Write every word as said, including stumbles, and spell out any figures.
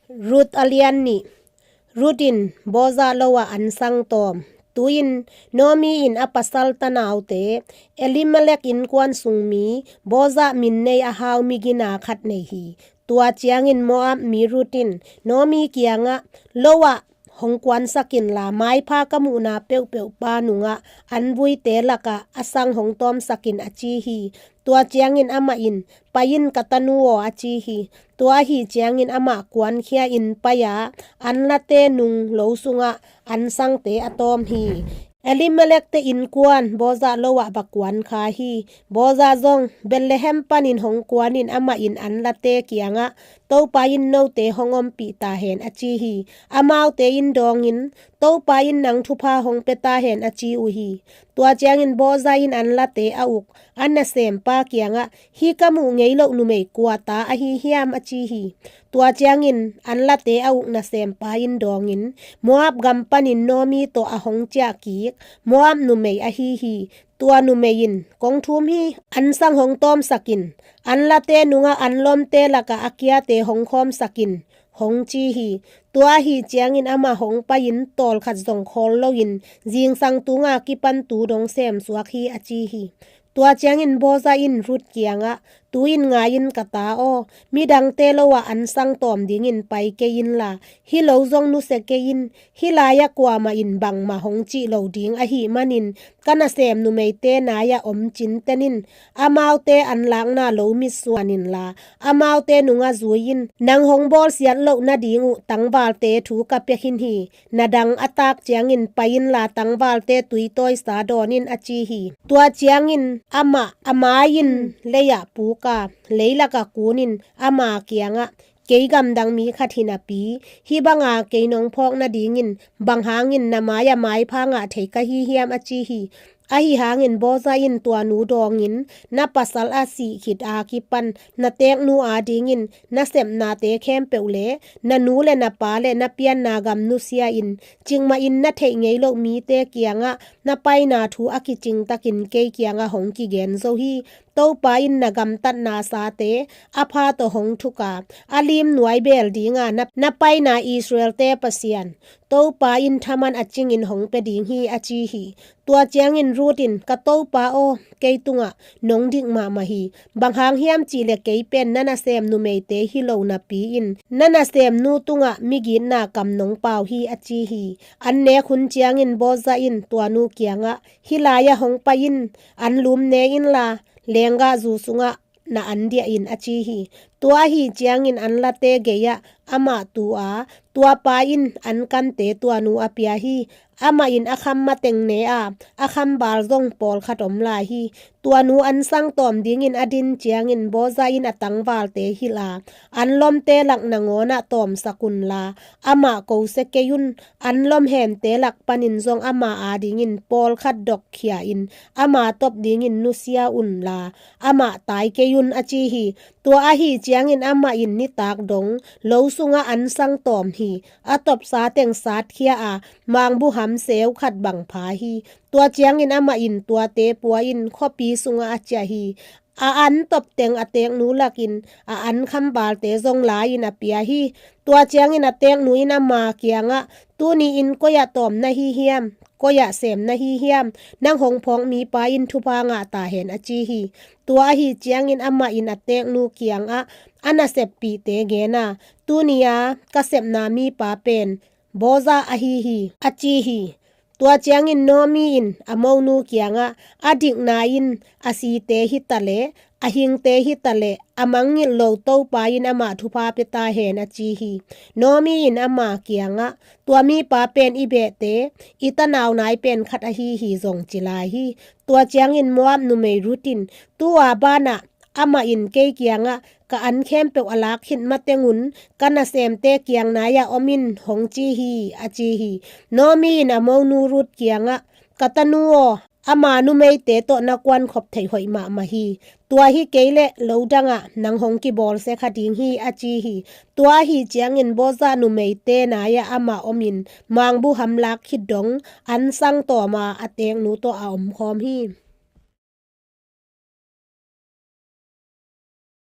Ruth a lian nih. Ruth in Boaz lo ah an sang tawm. Tu-in Naomi in a pasal tanaute, Elimelek innkuan sungmi, Boaz min nei a hau migina khat nei hi. Tua ciangin Moab mi Ruth in Naomi kiangah, "Lo ah hong kuansak inla, maipha ka muhna peuhpeuh pa nungah an vuite lakah a sang hong tawmsak in," a ci hi. Tua ciangin amah in, "Pai in, ka tanu aw," a ci hi. Tua ahi ciangin amah kuankhia in pai a, an late nung lo sungah an sangte a tawm hi. Elimelek te innkuan Boaz lo ah va kuankha hi. Boaz zong Bethlehem panin hong kuanin amah in an late kiangah, "Topa in note hong ompih ta hen," a ci hi. Amaute in dawngin, "Topa in nang thupha hong pia ta hen," a ci uh hi. Tua ciangin Boaz in an late a uk, a nasempa kiangah, "Hih ka muh ngei loh numei kua ta ahi hiam?" a ci hi. Tua ciangin an late a uk nasempa in dawngin, "Moab gam panin Naomi tawh a hong ciah kik Moab numei ahi hi. Tua numei in, 'Kong thum hi, an sang hong tawmsak in, an late nungah an lomte lakah a kiate hong khawmsak in,' hong ci hi." Tua ahi ciangin amah hong pai-in tawlkhat zong khawl loin zingsang tunga kipan tu dong semsuak hi, a ci hi. Tua ciangin Boaz in Ruth kiangah, "Tu-in ngai in, ka ta aw, midangte lo ah an sang tawm dingin pai kei inla, hih lo zong nusia kei in. Hih lai-ah kuamah in bangmah hong cih lo ding ahih manin ka nasem numeite nai-ah om cinten in, amaute an lakna lo mitsuan inla, amaute nungah zui in. Nang hong bawlsiat loh nading uh tangvalte thu ka pia khin hi. Na dang a tak ciangin pai inla, tangvalte tuitawisa dawn in," a ci hi. Tua ciangin amah a mai-in lei-ah puk a, leilakah kunin ama kiangah, "Kei gamdang mi khat hi napi, hih banga kei nong phawk nadingin bang hangin na mai-ah maipha ngah thei ka hi hiam?" a ci hi. Ahi hangin Boaz in tua nu dawngin, "Na pasal a sih khit a kipan na teeknu adingin na sepnate khempeuh le na nu le na pa le na pianna gam nusia in, cikmahin na theih ngei loh mite kiangah na paina thu a kicingtakin kei kiangah hong kigen zo hi. Topa in na gamtatna sate a pha tawh hong thuk a, a limnuai beel dinga na, na paina Israel-te Pasian, Topa in thaman a cingin hong pia ding hi," a ci hi. Tua ciangin Ruth in, "Ka topa aw, kei tungah nong dik mahmah hi. Bang hang hiam cihleh kei pen na nasem numeite hi lo napi-in na nasemnu tungah migitna kam nong pau hi," a ci hi. An nek hun ciangin Boaz in tua nu kiangah, "Hih lai-ah hong pai in, an lum ne inla, lenggahzu sungah na an diah in," a ci hi. Tua ahi ciangin an late gei-ah amah tu a, tua pa in an kante tua nu a pia hi. Amah in a kham mateng ne a, a kham bal zong pawlkhat om lai hi. Tua nu an sang tawm dingin a din ciangin Boaz in a tangvalte hilh a, "An lomte lak nangawnah tawmsak unla, amah kosia kei un. An lomhemte lak panin zong ama adingin pawlkhat dokkhia in, ama top dingin nusia unla, amah tai kei un," a ci hi. Tua ahi ciangin amah in nitak dong lo sungah an sang tawm hi. A topsa teng satkhia a, mangbuham seu khat bang pha hi. Tua ciangin amah in tuate pua-in khuapi sungah a ciah hi. A an top teng a teeknu lakin a an khambalte zong la-in a pia hi. Tua ciangin a teeknu in ama kiangah, "Tuni-in koi-ah tawm na hi hiam? Koi-ah sem na hi hiam? Nang hong phawk mipa in thupha ngah ta hen," a ci hi. Tua ahi ciangin amah in a teeknu kiangah a naseppihte gen a, "Tuni-a ka sepna mipa pen Boaz ahi hi," a ci hi. Tua ciangin Naomi in a monu kiangah, "A dikna in a site hi taleh a hingte hi taleh a mangngilh lo Topa in amah thupha pia ta hen," a ci hi. Naomi in ama kiangah, "Tua mipa pen i behte, i tanau nai pen khat ahi hi," zong ci lai hi. Tua ciangin Moab numei Ruth in, "Tu-a banah amah in kei kiangah ka an khempeuh a lak khit matengun ka nasemte kiang nai-ah om in hong ci hi," a ci hi. Naomi in a monu Ruth kiangah, "Ka tanu aw, ama numeite tawh na kuankhop theih hoih mahmah hi. Tua hi kei leh lo dangah nang hong kibawlsia kha ding hi," a ci hi. Tua ahi ciangin Boaz numeite nai-ah amah omin mangbuham lak khit dong an sang tawm a, a teeknu tawh a omkhawm hi.